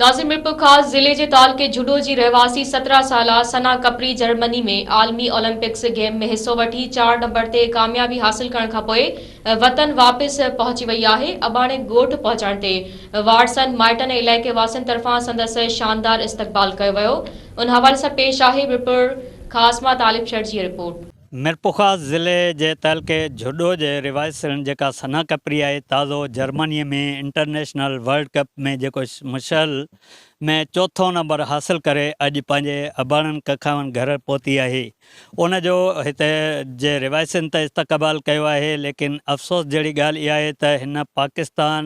ناظر ميرپورخاص ضلعي جي تعلقي جهڏو جي رهواسي 17 سالا ثنا ڪپري جرمني ۾ عالمي اولمپڪس گيم ۾ حصو وٺي چار نمبر تي ڪاميابي حاصل ڪرڻ کانپوء وطن واپس پهچي وئي آهي اباڻي ڳوٺ پهچڻ تي وارثن مائٽن ۽ علائقي واسين طرفان سندس شاندار استقبال ڪيو ويو ان حوالي سان پيش آهي ميرپورخاص مان طالب شر جي رپورٽ. ميرپورخاص ضلعي جي تعلقي جهڏو جي رهواسڻ جيڪا ثنا ڪپري آهي تازو جرمني ۾ انٽرنيشنل ورلڊ ڪپ ۾ جيڪو مشعل ۾ چوٿون نمبر حاصل ڪري اڄ پنهنجي اباڻن ڪکاون گهر پهتي آهي ان جو هتي جي رهواسين ته استقبال ڪيو آهي ليڪن افسوس جهڙي ڳالهه اها آهي ته هن پاڪستان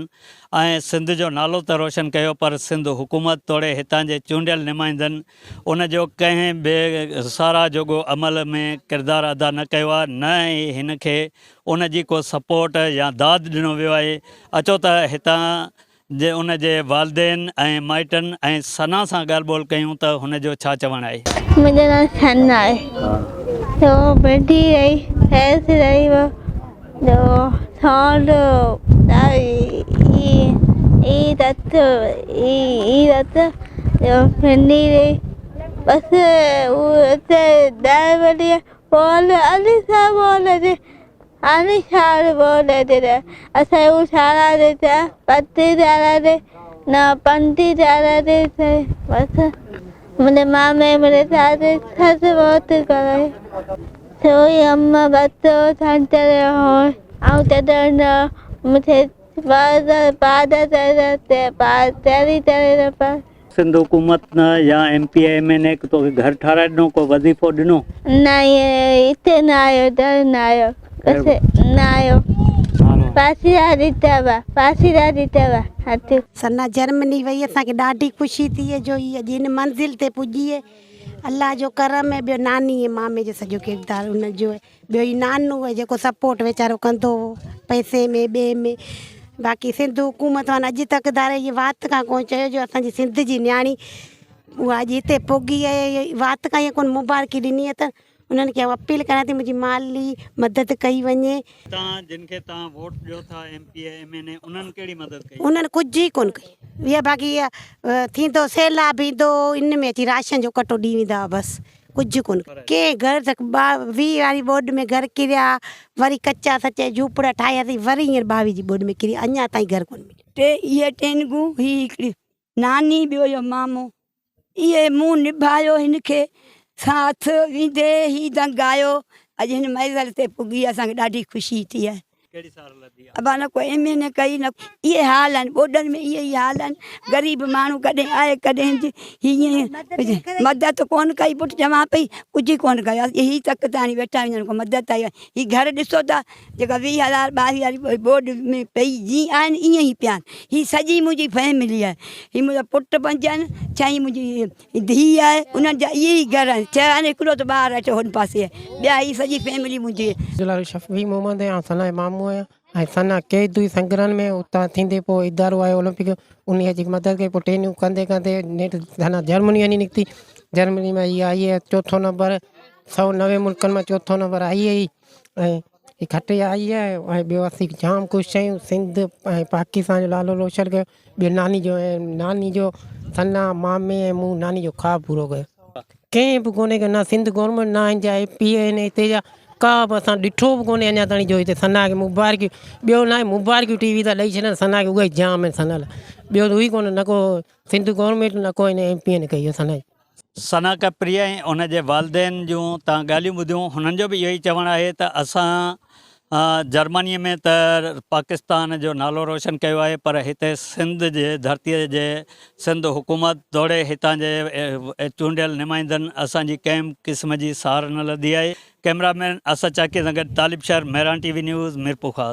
۽ سنڌ جو نالو ته روشن ڪيو پر سنڌ حڪومت توڙي هتان جي چونڊيل نمائندن ان جو ڪنهن به ساراهه جوڳو عمل ۾ ڪردار ادا نه ڪيو آهي نه ئي هن کي ان جي ڪو سپورٽ يا داد ڏنو ويو آهي اچو ته هتان جي ان جي والدين ۽ مائٽن ۽ ثنا سان ڳالهه ٻولهه ڪيون ته هن جو ڇا چوڻ آهي. منهنجو نالو ثنا آهي تو وڏي رهي فيض رهي و جو ٿورو ئي رت ئي رت جو ڦني ري بس اتي ڊرائيور بول علي صاحب بول جي علي شاهه بول جي اسان هو شارا ري چا پتي شارا ري نه پنتي شارا ري بس منهنجي مامي منهنجي چاچي سس بہت ڪرائي سوئي ام بتو سانچر هو آئون تڏهن مون کي سنڌ حڪومت يا M P A M N A توکي گهر ٺاهرائي ڏنو ڪو وظيفو ڏنو؟ نه هتي نه آيو در نه آيو بس نه آيو پاسيرا ڏتا پاسيرا ڏتا هٿ. ثنا جرمني وئي اسان کي ڏاڍي خوشي ٿي جو هي اڄ هن منزل تي پڄي الله جو ڪرم ۽ ٻيو ناني ۽ مامي جو سڄو ڪردار ان جو ٻيو هي نانو آهي جيڪو سپورٽ ويچارو ڪندو هو پئسي ۾ ٻئي ۾ باقي سنڌ حڪومت وارن اڄ تڪ ڌاري هي وات کان ڪونه چيو جو اسان جي سنڌ جي نياڻي اها اڄ هتي پڳي آهي وات کان ائين ڪونه مبارڪي ڏني اٿن انهن کي آئون اپيل ڪريان ٿي منهنجي مالي مدد ڪئي وڃي. تان جن کي تان ووٽ ڏيو ٿا M P A M N A انهن ڪهڙي مدد ڪئي. انهن ڪجهه ئي ڪونه ڪئي اها باقي اها ٿيندو سيلاب ايندو هو ان ۾ اچي راشن جو ڪٽو ڏئي ويندا هئا بس ڪجهه ڪونه ڪنهن گهر ته 20 واري ٻوڏ ۾ گهر ڪريا وري ڪچا سچا جهوپڙا ٺاهياسين وري هينئر 22 جي ٻوڏ ۾ ڪري اڃا تائين گهر ڪونه مليو. ٽي اهي ٽينگون هي هڪڙي ناني ٻيو اهو مامو اهي مون نڀايو هن کي ساٿ ويندي هي دنگ آيو اڄ هن مئزل تي پڳي اسان کي ڏاڍي خوشي ٿي آهي. ڪهڙي سار لڌي آ. ابا نه ڪو ايم اين اي ڪئي نه اهي حال آهن ٻوڏن ۾ اهي ئي حال آهن غريب ماڻهو ڪڏهن آهي ڪڏهن هي ائين مدد ڪون ڪئي پٽ چوان پئي ڪجهه ڪون ڪيو هي تڪ تاڻي ويٺا آهيون ڄڻ ڪو مدد آئي آهي هي گهر ڏسو ٿا جيڪا 20 هزار 22 واري ٻوڏ ۾ پئي جيئن آهن ائين ئي پيا آهن هي سڄي منهنجي فيملي آهي هي منهنجا پٽ پنج آهن ڇهين منهنجي ڌيء آهي انهن جا اهي ئي گهر آهن ڇهه آهن هڪڙو ته ٻاهر اچو هن پاسي آهي ٻيا هي سڄي فيملي منهنجي آهي. منهنجو نالو شفيع محمد آهي آئون ثنا جو مامو آهيان ۽ ثنا قيد هئي سنگرن ۾ اتان ٿيندي پوء ادارو آيو اولمپڪ جو انهي اچي مدد ڪئي پوء ٽريننگ ڪندي ڪندي نيٺ ثنا جرمني وڃي نڪتي جرمني مان هي آئي آهي چوٿون نمبر 190 ملڪن مان چوٿون نمبر آئي هئي ۽ هي کٽي آئي آهي ۽ ٻيو اسين جام خوش آهيون سنڌ ۽ پاڪستان جو نالو روشن ڪيو ٻيو ناني جو ۽ ناني جو ثنا مامي ۽ مون ناني جو خواب پورو ڪيو ڪنهن به ڪونهي ڪيو نه سنڌ گورنمينٽ نه هن جا ايم پي آهن هتي جا ڪا به اسان ڏٺو به ڪونهي اڃا تائين جو هتي ثنا کي مبارڪيون ٻيو نه آهي مبارڪيون ٽي وي تان ڏئي ڇڏن ثنا کي اها ئي جام آهن ثنا لاء ٻيو ته اهي ڪونهي نه ڪو سنڌ گورنمينٽ نه ڪو هن ايم پي اين ڪئي آهي ثنا جي. ثنا ڪپري ۽ ان جي والدين جون تان ڳالهيون ٻڌيون هنن جو به اهو ئي چوڻ آهي ته اسان جرمني ۾ ته پاڪستان جو نالو روشن ڪيو آهي پر هتي سنڌ جي ڌرتي جي سنڌ حڪومت توڙي هتان جي چونڊيل نمائندن اسان جي ڪنهن به قسم جي سار نه لڌي آهي ڪئميرا مين اسد چاڪي سان گڏ طالب شهر مهراڻ ٽي وي نيوز ميرپورخاص.